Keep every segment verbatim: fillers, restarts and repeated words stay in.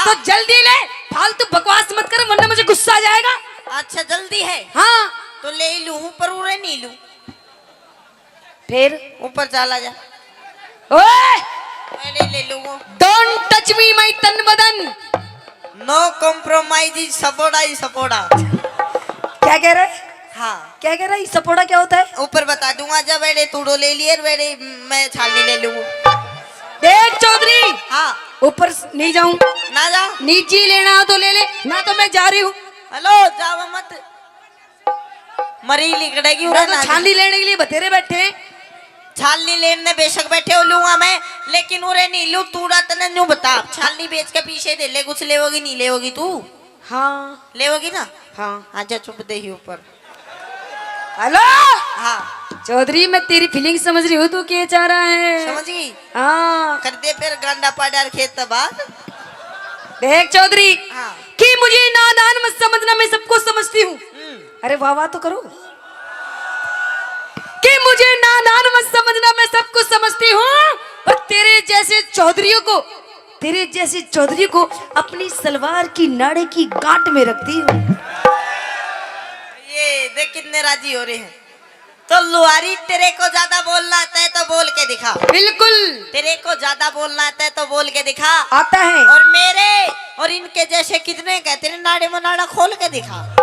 तो जल्दी ले, फालतू बकवास मत कर, वरना मुझे गुस्सा आ जाएगा। अच्छा, जल्दी है? हाँ। तो ले ही लूं, पर उरे नहीं लूं। फिर? ऊपर चला जा। ओए! मैंने ले लूं वो। Don't touch me, my तन बदन। No compromise, सपोड़ा ही सपोड़ा। क्या कह रहे? हाँ। क्या कह रहा है? सपोड़ा क्या होता है? ऊपर बता दूंगा, जब मैंने तूड़ो ले लिए, मैंने, मैं छालनी ले लूं। देख चौधरी, हाँ। ऊपर स-, नहीं जाऊं। ना जा। नीचे लेना हो तो ले ले, ना तो मैं जा रही हूँ। हेलो, जावा मत। मरी लिकड़ेगी, मैं उरे तो ना छालनी लेने के लिए बतेरे बैठे हैं। छालनी लेने बेशक बैठे हो लूंगा मैं, लेकिन उरे नहीं लूं। तूड़ा तने न्यू बता, छालनी बेच के पीछे दे ले, कुछ लेवोगी नहीं लेवोगी तू? हाँ। लेवोगी ना? हाँ। आजा चुप दे ही ऊपर। हेलो। हाँ। चौधरी, मैं तेरी फीलिंग समझ रही हूँ, तू क्या चाह रहा है? समझ गई? हाँ। कर दे फिर गांडा पाड़ा खेत बाद। देख चौधरी, हाँ। कि मुझे नादान मत समझना, मैं सब कुछ समझती हूँ। हम्म। अरे वाह वाह तो करो। कि मुझे नादान मत समझना, मैं सब कुछ समझती हूँ। और तेरे जैसे चौधरियों को, तेरे जैसे चौधरी को अपनी सलवार की नाड़े की गांठ में रखती हूँ। ये देख कितने राजी हो रहे हैं। तो लुहारी, तेरे को ज्यादा बोलना आता है तो बोल के दिखा। बिल्कुल। तेरे को ज्यादा बोलना आता है तो बोल के दिखा। आता है। और मेरे और इनके जैसे कितने हैं, तेरे नाड़े में नाड़ा खोल के दिखा।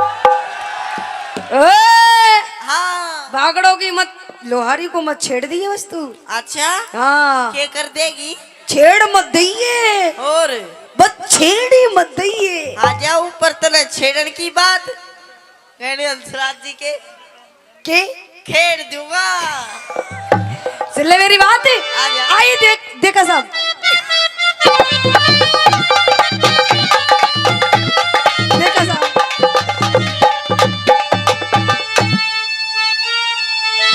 ओए! हाँ। बागड़ों की मत, लुहारी को मत छेड़ दिए बस तू। अच्छा। हाँ। क्या कर देगी? छेड़ मत दइए। और? बस छेड़ ही मत दइए। आ जा ऊपर, तने छेड़न की बात। कहने हंसराज जी के के? खेड़ दूंगा। सुन ले मेरी बात। आ गया। आई देख, देखा साहब। देखा साहब।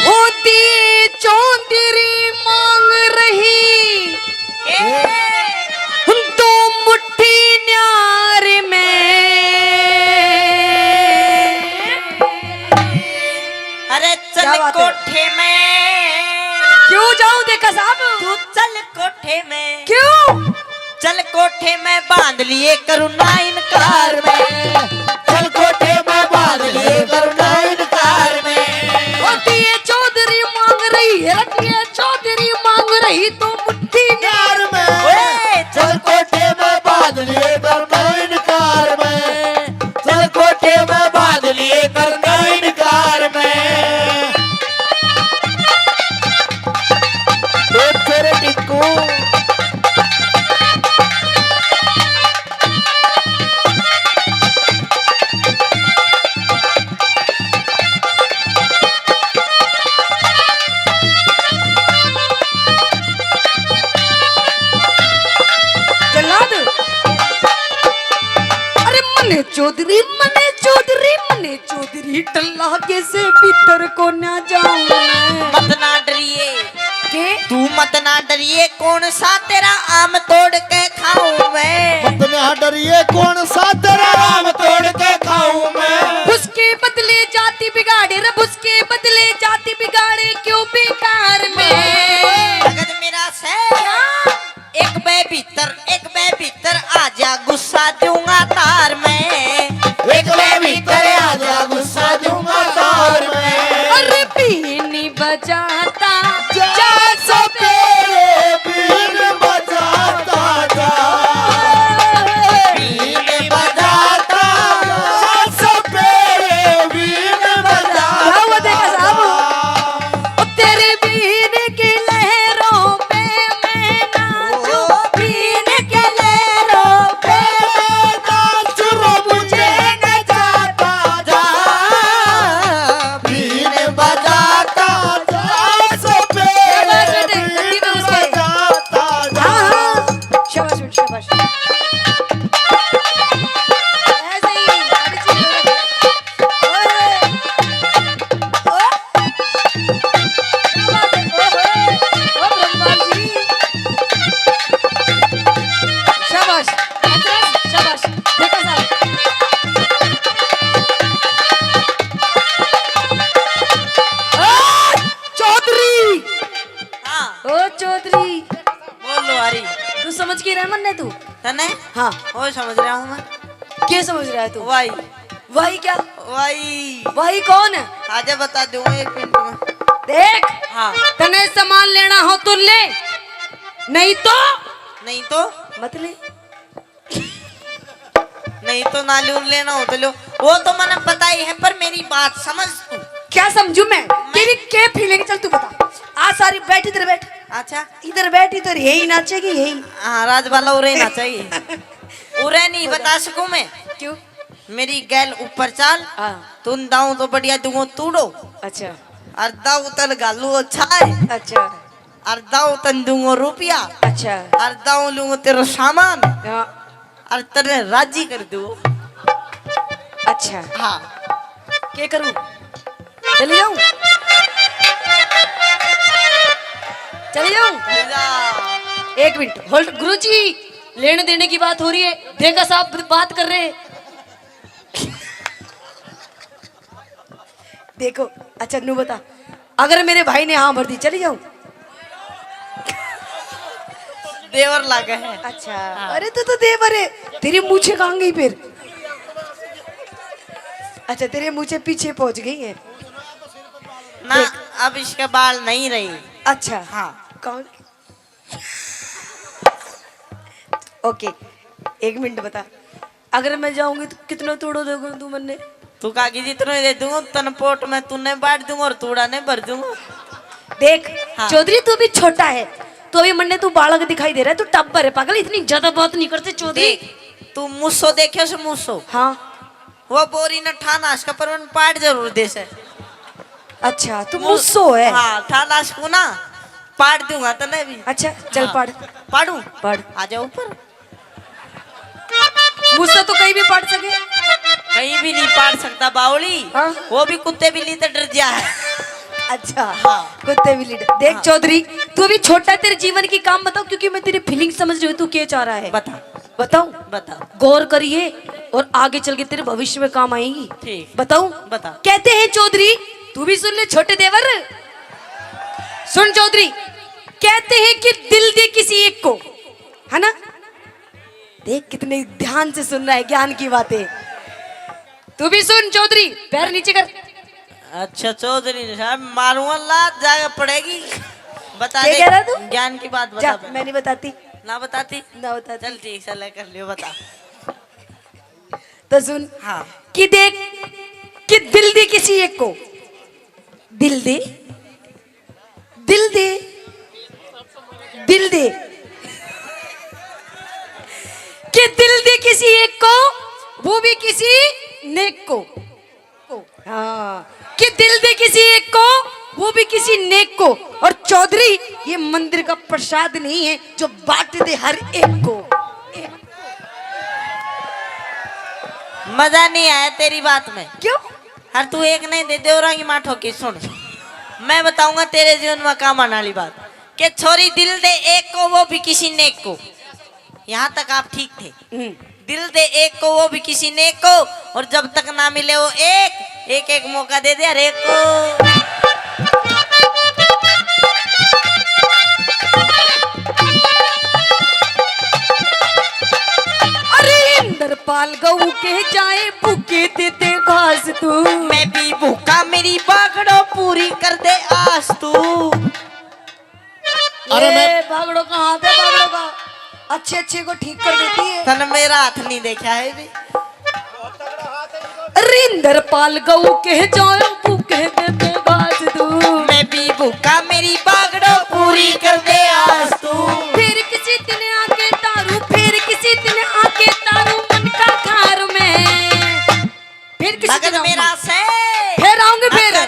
होती चौधरी मांग रही ए? दो मुट्ठी न्यार में। अरे चल क्या बात है? कोठे में। क्यों जाऊं देखा साहब? तू चल कोठे में। क्यों? चल कोठे में बांध लिए करूँ ना इनकार में। चल कोठे में बांध लिए करूँ ना इनकार में। रतिये चौधरी मांग रही है, रतिये चौधरी मांग रही तो मुट्ठी न्यार में। ओए, चल कोठे में बांध लिए करूँ ना इनकार में। चल कोठे में बांध लिए करूँ ना इनकार में। ओ तेरे टिक्कू। जल्लाद। अरे मने चौधरी, मने चौधरी, मने चौधरी, डल्ला के से भीतर को ना जाऊं मैं। मत ना डरिए। के? तू मत ना डरिए, कौन सा तेरा आम तोड़ के खाऊं मैं। मत ना डरिए, कौन सा तेरा आम तोड़ के खाऊं मैं। उसके बदले जाति बिगाड़े रे, उसके बदले जाति बिगाड़े क्यों बेकार में। जगत मेरा सै। क्या? एक बे भीतर, एक बे भीतर आजा, गुस्सा दूंगा तार में। एक बे भीतर आजा, गुस्सा दूंगा तार में। अरे बीन बजाता जा सपेरे, बीन बजाता जा। बीन बजाता जा सपेरे, बीन बजाता क्या हुआ देखा साहब? जा। ओ तेरे बीन की लहरों पे मैं नाचूं, बीन की लहरों पे मैं नाचूं, मुझे नचाता जा। बीन बजाता जा, सो क्या बात है, बीन गंदी में घुस गए। बजाता जा। हाँ, हाँ। शाबाश बेटा, शाबाश। ऐसे ही, आगे चीज़ हो रही है। ओए। ओ। क्या बात है? ओहो, ओ ब्रह्मा जी। शाबाश, हथरस, शाबाश। देखो साहब। ओ चौधरी। हाँ। ओ चौधरी। बोल लुहारी। तू समझ के रह मन्ने। तू? तने? हाँ। वो समझ रहा हूँ मैं। क्या समझ रहा है तू? वाई। वाई क्या? वाई। वाई कौन है? आजा बता दूंगा एक मिनट में। देख, हाँ। तने सामान लेना हो तो ले, नहीं तो नहीं तो? मत ले। नहीं तो ना लूं, लेना हो तो लो। वो तो मैंने पता ही है, पर मेरी बात समझ तू। क्या समझू मैं? मैं तेरी के फीलिंग? चल तू बता। आ सारी बैठ, इधर बैठ। अच्छा। इधर बैठ, इधर यही नाचेगी, यही। हाँ, राजबाला उरे नाचेगी। उरे नहीं बता सकूं मैं। क्यों? मेरी गैल ऊपर चाल। हाँ। तुम दाऊं तो बढ़िया दूंगो तूड़ो। अच्छा। और दाऊ तन घालू अच्छा है। अच्छा। और दाऊ तन दूंगो रुपया। अच्छा। और दाऊ लूंगो तेरा सामान। हाँ। और तने राजी कर दूंगो। अच्छा। हाँ। के करूं? चली जाऊं? चली जाऊं? ले जा। एक मिनट, होल्ड। गुरुजी, लेने देने की बात हो रही है, देखा साहब बात कर रहे हैं। देखो, अच्छा नू बता, अगर मेरे भाई ने हाँ भर दी, चली जाऊं? देवर लागे है। अच्छा। हाँ। अरे तू तो देवर है, तेरी मूछें कहाँ गई फिर? अच्छा, तेरे मूछें पीछे पहुंच गई है। ना, देख। अब इसके बाल नहीं रही। अच्छा। हाँ। कौन? ओके, एक मिनट बता, अगर मैं जाऊंगी तो कितना तूड़ो देगा तू मन्ने? तू कहा कि जितना ही दे दूंगा, तन पोट में तूने बांट दूंगा और तूड़ा ने भर दूंगा। देख, हाँ। चौधरी तू भी छोटा है, तो अभी मन्ने तू बालक दिखाई दे रहा है, तू टब्बर है पागल, इतनी ज्यादा बात नहीं करते चौधरी। देख, तू मूसो देखे से मूसो। हाँ। वो बोरी न ठाना इसका पर मन पाट जरूर दे से। अच्छा, तू मू-, मूसो है। हाँ, ठाना इसको ना पाट दूंगा तने भी। अच्छा, चल हाँ। पाट। पाड़ू? पाट। आ जाओ ऊपर। मूसो तो कहीं भी पाट सके। कहीं भी नहीं पाट सकता बावली। हाँ। वो भी कुत्ते बिल्ली तो डर जा है। अच्छा, हाँ। कुत्ते बिल्ली डर। देख हाँ। चौधरी, तू अभी छोटा है, तेरे जीवन की काम बताओ, क्योंकि मैं तेरी फीलिंग समझ रही हूँ, तू क्या चाह रहा है। बता। बताऊं? बता। गौर करिए और आगे चल के तेरे भविष्य में काम आएंगी। ठीक। बताऊं? बता। कहते हैं चौधरी, तू भी सुन ले छोटे देवर, सुन चौधरी, कहते हैं कि दिल दे किसी एक को, है ना? देख कितने ध्यान से सुन रहा है ज्ञान की बातें। तू भी सुन चौधरी, पैर नीचे कर। अच्छा चौधरी साहब, मारूंगा लात, जाके पड़ेगी। बता क्या दे, कह रहा तू? ज्ञान की बात बता जा, पहले। मैं नहीं बताती। ना बताती? ना बताती। चल ठीक, चल कर लियो, बता। तो सुन। हाँ। कि देख, कि दिल दे किसी एक को, दिल दे, दिल दे, दिल दे, कि दिल दे किसी एक को, वो भी किसी नेक को। हाँ, कि दिल दे किसी एक को, वो भी किसी नेक को। और चौधरी, ये मंदिर का प्रसाद नहीं है जो बांट दे हर एक को। मजा नहीं आया तेरी बात में। क्यों? हर तू एक नहीं दे, देवरा की माँ ठोकी। सुन, मैं बताऊंगा तेरे जीवन में काम आने वाली बात। के छोरी दिल दे एक को, वो भी किसी नेक को। यहाँ तक आप ठीक थे। हम्म। दिल दे एक को, वो भी किसी नेक को, और जब तक ना मिले वो एक, एक एक मौका दे दे हर एक को। अरे इंद्रपाल गऊ के जाए, भूखे दे दे घास तू। मैं भी भूखा, मेरी बागड़ो पूरी कर दे आस तू। अरे ये मैं बागड़ो का हाथ है, बागड़ो का। अच्छे अच्छे को ठीक कर देती है। तन मेरा हाथ नहीं देखा है भी। रिंदर पाल गऊ के जाओ, भूखे दे दे घास तू। मैं भी भूखा, मेरी बागड़ो पूरी कर दे आस तू। फिर किसी दिन आके तारू, फिर किसी दिन आके तारू मन का खार में। फिर किसी दिन आऊंगी। मेरा से। फिर आऊंगी फिर।